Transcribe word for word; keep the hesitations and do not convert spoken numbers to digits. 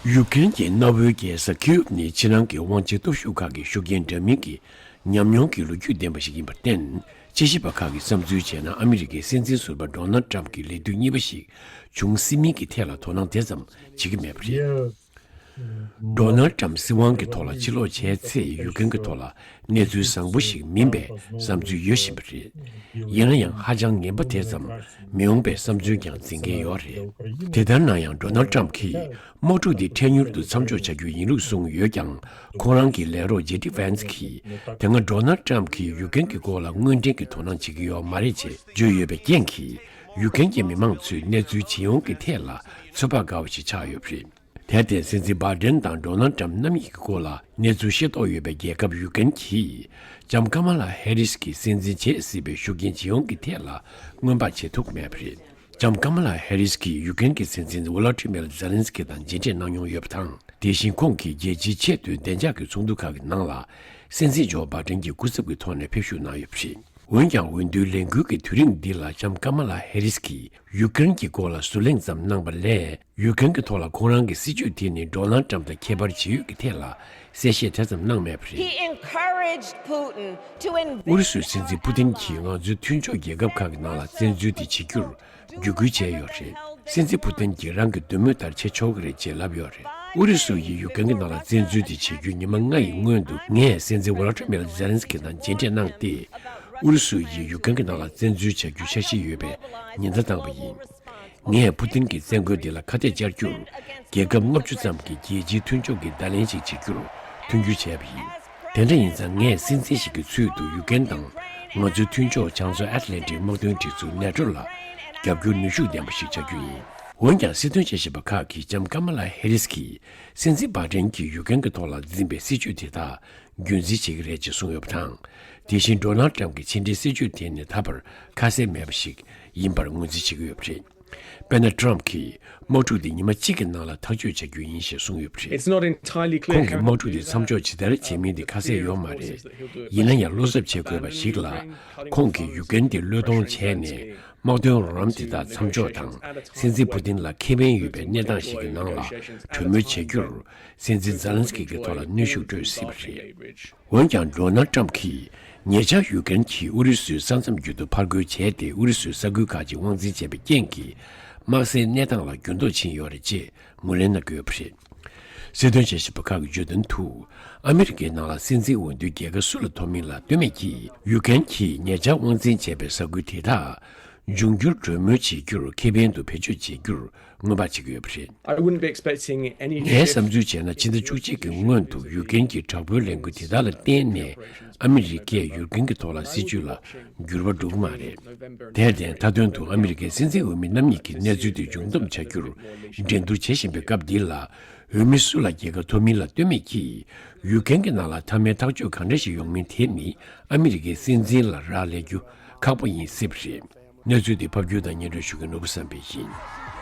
ཡུཀ་རེན་གྱི་གནའ་བོའི་རྒྱལ་ས་ཁིའུབ་ནི་ཕྱི་ནང་གི་དབང་ཆའི་སྟོབས་ཤུགས་ཁག་གི་ཤུགས་རྐྱེན་འདྲ་མིན་གྱི་ཉམས་མྱོང་གི་ལོ་རྒྱུས་ལྡན་པ་ཞིག་ཡིན་པར་བརྟེན། དཔྱད་ཞིབ་པ་ཁག་གིས་བསམ་ཚུལ་བྱས་ན། ཨ་མི་རི་ཀའི་སྲིད་འཛིན་ཟུར་པ་ཌོ་ནལ་ཌི་ཊརམ་ཕི་གྱིས་ལས་དུས་གཉིས་པ་ཞིག་འབྱུང་སྲིད་མིན་གྱི་ཐད་ལ་དོ་སྣང་དེ་ཙམ་བྱེད་ཀྱི་མེད་པ་རེད། ཌོ་ནལ་ཌི་ཊརམ་ཕི་སྲིད་དབང་གི་ཐོག་ལ་ཕྱིར་ལོག་བྱས་ཚེ། ཡུཀ་རེན་གྱི་ཐོག་ལ་གནས་ཚུལ་བཟང་པོ་ཞིག་མིན་པའི་བསམ་ཚུལ་ཡོད་བཞིན་པ་རེད། ཡིན་ན་ཡང་། ཧ་ཅང་ངན་པ་དེ་ཙམ་མི་འོང་པའི་བསམ་ཚུལ་ཀྱང་འཛིན་མཁན་ཡོད་རེད། དེ་ལྟར་ན་ཡང་། ཌོ་ནལ་ཌི་ཊརམ་ཕི་གིས་དམག་འཁྲུག་འདི་འཕྲལ་མྱུར་དུ་མཚམས་འཇོག་བྱ་རྒྱུ་ཡིན་ལུགས་གསུངས་ཡོད་ཀྱང་། ཁོང་རང་གི་ལས་རོགས་ཇེ་ཌི་ཝན་སི་གིས། དེ་སྔ་ཌོ་ནལ་ཌི་ཊརམ་ཕི་གིས་ཡུཀ་རེན་གྱི་སྐོར་ལ་དངོས་འབྲེལ་གྱི་དོ་སྣང་བྱེད་ཀྱི་ཡོད་མ་རེད་ཅེས་བརྗོད་ཡོད་པའི་རྐྱེན་གྱིས། ཡུཀ་རེན་གྱི་མི་མང་ཚོས་གནས་ཚུལ་ཇི་ཡོང་གི་ཐད་ལ་ཚོད་དཔག་དཀའ་བ་ཞིག་ཆགས་ཡོད་པ་རེད། དེར་བརྟེན། སྲིད་འཛིན་བྷའི་ཌེན་དང་ཌོ་ནལ་ཌི་ཊརམ་ཕི་རྣམ་གཉིས་ཀྱི་སྐོར་ལ་གནས་ཚུལ་ཤེས་རྟོགས་ཡོད་པའི་རྒྱལ་ཁབ་ཡུཀ་རེན་གྱིས་ལྕམ་ཀ་མ་ལ་ཧེ་རིས་ཀྱིས་སྲིད་འཛིན་བྱེད་སྲིད་པའི་ཤུགས་རྐྱེན་ཇི་ཡོང་གི་ཐད་ལ་སྔོན་དཔག་བྱེད་ཐུབ་མེད་པ་རེད། ལྕམ་ཀ་མ་ལ་ཧེ་རིས་ཀྱིས་ཡུཀ་རེན་གྱི་སྲིད་འཛིན་ཝོ་ལོ་ཏི་མེར་ཛེ་ལན་སི་ཀི་དང་མཇལ་འཕྲད་གནང་མྱོང་ཡོད་པ་དང་། དེ་བཞིན་ཁོང་གིས་རྒྱལ་སྤྱིའི་ཆེས་མཐོའི་བདེ་འཇགས་ཀྱི་ཚོགས་འདུ་ཁག་གི་ནང་ལ་སྲིད་འཛིན་ཇོ་བྷའི་ཌེན་གྱི་སྐུ་ཚབ་ཀྱི་ཐོག་ནས་ཕེབས་ཞུགས་གནང་ཡོད་པ་རེད། འོན་ཀྱང་། འོས་བསྡུའི་ལས་འགུལ་གྱི་དུས་རིམ་འདི་ལ་ལྕམ་ཀ་མ་ལ་ཧེ་རིས་ཀྱིས་ཡུཀ་རེན་གྱི་སྐོར་ལ་ཟུར་གླེང་ཙམ་གནང་བ་ལས། ཡུཀ་རེན་གྱི་ཐོག་ལ་ཁོང་རང་གི་སྲིད་ཇུས་དེ་ནི་ཌོ་ནལ་ཌི་ཊརམ་ཕི་དང་ཁྱད་པར་ཇི་ཡོད་ཀྱི་ཐད་ལ་གསལ་བཤད་དེ་ཙམ་གནང་མེད་པ་རེད། He encouraged Putin to invade ཨུ་རུ་སུའི་སྲིད་འཛིན་ཕུ་ཏིན་གྱིས་ང་ཚོའི་མཐུན་ཕྱོགས་རྒྱལ་ཁབ་ཁག་གི་ནང་ལ་བཙན་འཛུལ་དེ་བྱེད་རྒྱུར་བརྒྱུད་སྐུལ་བྱས་ཡོད་རེད། སྲིད་འཛིན་ཕུ་ཏིན་གྱིས་རང་གི་འདོད་མོས་ལྟར་བྱེད་ཆོག་གི་རེད་ཅེས་ལབ་ཡོད་རེད། ཨུ་རུ་སུ་ཡིས་ཡུཀ་རེན་གྱི་ནང་ལ་བཙན་འཛུལ་དེ་བྱེད་རྒྱུའི་ཉི་མ་ལྔ་ཡི་སྔོན་དུ། ངས་སྲིད་འཛིན་ཝོ་ལོ་ཏི་མེར་ཛེ་ལན་སི་ཀི་དང་མཇལ་འཕྲད་གནང་སྟེ། ཨུ་རུ་སུ་ཡིས་ཡུཀ་རེན་གྱི་ནང་ལ་བཙན་འཛུལ་བྱ་རྒྱུའི་འཆར་གཞི་ཡོད་པའི་ཉེན་བརྡ་བཏང་བ་ཡིན། ངས་ཕུ་ཏིན་གྱི་བཙན་རྒོལ་འདི་ལ་ཁ་གཏད་བཅར་རྒྱུར། རྒྱལ་ཁབ་ལྔ་བཅུ་ཙམ་གྱིས་རྒྱལ་སྤྱིའི་མཐུན་ཕྱོགས་ཀྱི་བརྡ་ལན་ཞིག་བྱེད་རྒྱུར་མཐུན་འགྱུར་བྱས་པ་ཡིན། དེ་འདྲ་ཡིན་ཙང་། ངས་སྲིད་འཛིན་ཞིག་གི་ཚུལ་དུ་ཡུཀ་རེན་དང་ང་ཚོའི་མཐུན་ཕྱོགས་བྱང་མཚོ་ཨེཊ་ལན་ཊིག་དམག་དོན་སྒྲིག་འཛུགས་ནེ་ཊོ་ལ་རྒྱབ་སྐྱོར་ནུས་ཤུགས་ལྡན་པ་ཞིག་བྱ་རྒྱུ་ཡིན། འོན་ཀྱང་། སྲིད་དོན་དཔྱད་ཞིབ་པ་ཁག་གིས་ལྕམ་ཀ་མ་ལ་ཧེ་རིས་ཀྱིས་སྲིད་འཛིན་བྷའི་ཌེན་གྱིས་ཡུཀ་རེན་གྱི་ཐོག་ལ་འཛིན་པའི་སྲིད་ཇུས་དེ་དག་རྒྱུན་འཛིན་བྱེད་ཀྱི་རེད་ཅེས་གསུངས་ཡོད་པ་དང་། དེ་བཞིན་ཌོ་ནལ་ཌི་ཊརམ་ཕིའི་ཕྱི་འབྲེལ་སྲིད་ཇུས་དེ་ནི་ད་བར་ཁ་གསལ་མེད་པ་ཞིག་ཡིན་པར་ངོས་འཛིན་བྱེད་ཀྱི་ཡོད་པ་རེད། དཔེར་ན། ཊརམ་ཕིས་དམག་འཁྲུག་འདི་ཉི་མ་གཅིག་གི་ནང་ལ་ཐག་གཅོད་བྱ་རྒྱུ་ཡིན་ཞེས་གསུངས་ཡོད་པ་རེད། It's not entirely clear ཁོང་གིས་how དམག་འཁྲུག་འདི་མཚམས་འཇོག་ཇི་ལྟར་བྱེད་མིན་དེ་ཁ་གསལ་ཡོད་མ་རེད། ཡིན་ན་ཡང་། བློ་འཚབ་བྱེད་དགོས་པ་ཞིག་ལ། ཁོང་གིས་ཡུཀ་རེན་དེ་བློས་གཏོང་བྱས་ནས། དམག་དོན་རོགས་རམ་དེ་དག་མཚམས་འཇོག་དང་། སྲིད་འཛིན་ཕུ་ཏིན་ལ་ཁེ་ཕན་ཡོད་པའི་གནས་སྟངས་ཤིག་གི་ནང་ལ་གྲོས་མོལ་བྱེད་རྒྱུར། སྲིད་འཛིན་ཛེ་ལན་སི་ཀི་གི་ཐོག་ལ་གནོན་ཤུགས་སྤྲོད་སྲིད་པ་རེད། འོན་ཀྱང་། ཌོ་ནལ་ཊརམ་ཕིས་ཉེ་ཆར་ཡུཀ་རེན་གྱིས་ཨུ་རུ་སུའི་ས་མཚམས་བརྒྱུད་དུ་ཕར་རྒོལ་བྱས་ཏེ། ཨུ་རུ་སུའི་ས་ཁུལ་ཁག་ཅིག་དབང་འཛིན་བྱས་པའི་རྐྱེན་གྱིས། དམག་སའི་གནས་སྟངས་ལ་འགྱུར་ལྡོག་ཕྱིན་ཡོད་རེད་ཅེས་ངོས་ལེན་གནང་གི་ཡོད་པ་རེད། སྲིད་དོན་དཔྱད་ཞིབ་པ་ཁག་གིས་བརྗོད་དོན་དུ། ཨ་མི་རི་ཀའི་ནང་ལ་སྲིད་འཛིན་འོས་བསྡུའི་རྒྱལ་ཁ་སུ་ལ་ཐོབ་མིན་ལ་ལྟོས་མེད་ཀྱིས། ཡུཀ་རེན་གྱིས་ཉེ་ཆར་དབང་འཛིན་བྱས་པའི་ས་ཁུལ་དེ་དག་འབྱུང་འགྱུར་གྲོས་མོལ་བྱེད་རྒྱུར་ཁེ་ཕན་དུ་བེད་སྤྱོད་བྱེད་རྒྱུར་སྔོན་དཔག་བྱེད་ཀྱི་ཡོད་པ་རེད། I wouldn't be expecting any ངའི་བསམ་ཚུལ་བྱས་ན། ཕྱི་ཟླ་བཅུ་གཅིག་གི་སྔོན་དུ་ཡུཀ་རེན་གྱི་དྲག་པོའི་ལས་འགུལ་དེ་དག་ལ་བརྟེན་ནས། ཨ་མི་རི་ཀས་ཡུཀ་རེན་གྱི་ཐོག་ལ་སྲིད་ཇུས་ལ་འགྱུར་བ་འགྲོ་གི་མ་རེད། དེར་བརྟེན། མཐའ་དོན་དུ་ཨ་མི་རི་ཀའི་སྲིད་འཛིན་འོས་མི་རྣམ་གཉིས་ཀྱིས་གནས་ཚུལ་དེ་འབྱུང་སྡོམ་བྱ་རྒྱུར་འགྲན་བསྡུར་བྱེད་བཞིན་པའི་སྐབས་འདི་ལ། འོས་མི་སུ་ལ་རྒྱལ་ཁ་ཐོབ་མིན་ལ་ལྟོས་མེད་ཀྱིས། ཡུཀ་རེན་གྱི་ནང་ལ་མཐའ་མའི་ཐག་གཅོད་གང་འདྲ་ཞིག་ཡོང་མིན་དེ་ནི། ཨ་མི་རི་ཀའི་སྲིད་འཛིན་ལ་རག་ལས་རྒྱུ་ཁག་པོ་ཡིན་སྲིད་པ་རེད། གནས་ཚུལ་འདི་ཕབ་སྒྱུར་དང་སྙན་སྒྲོན་ཞུ་མཁན་ནོར་བུ་བསམ་འཕེལ་ཡིན།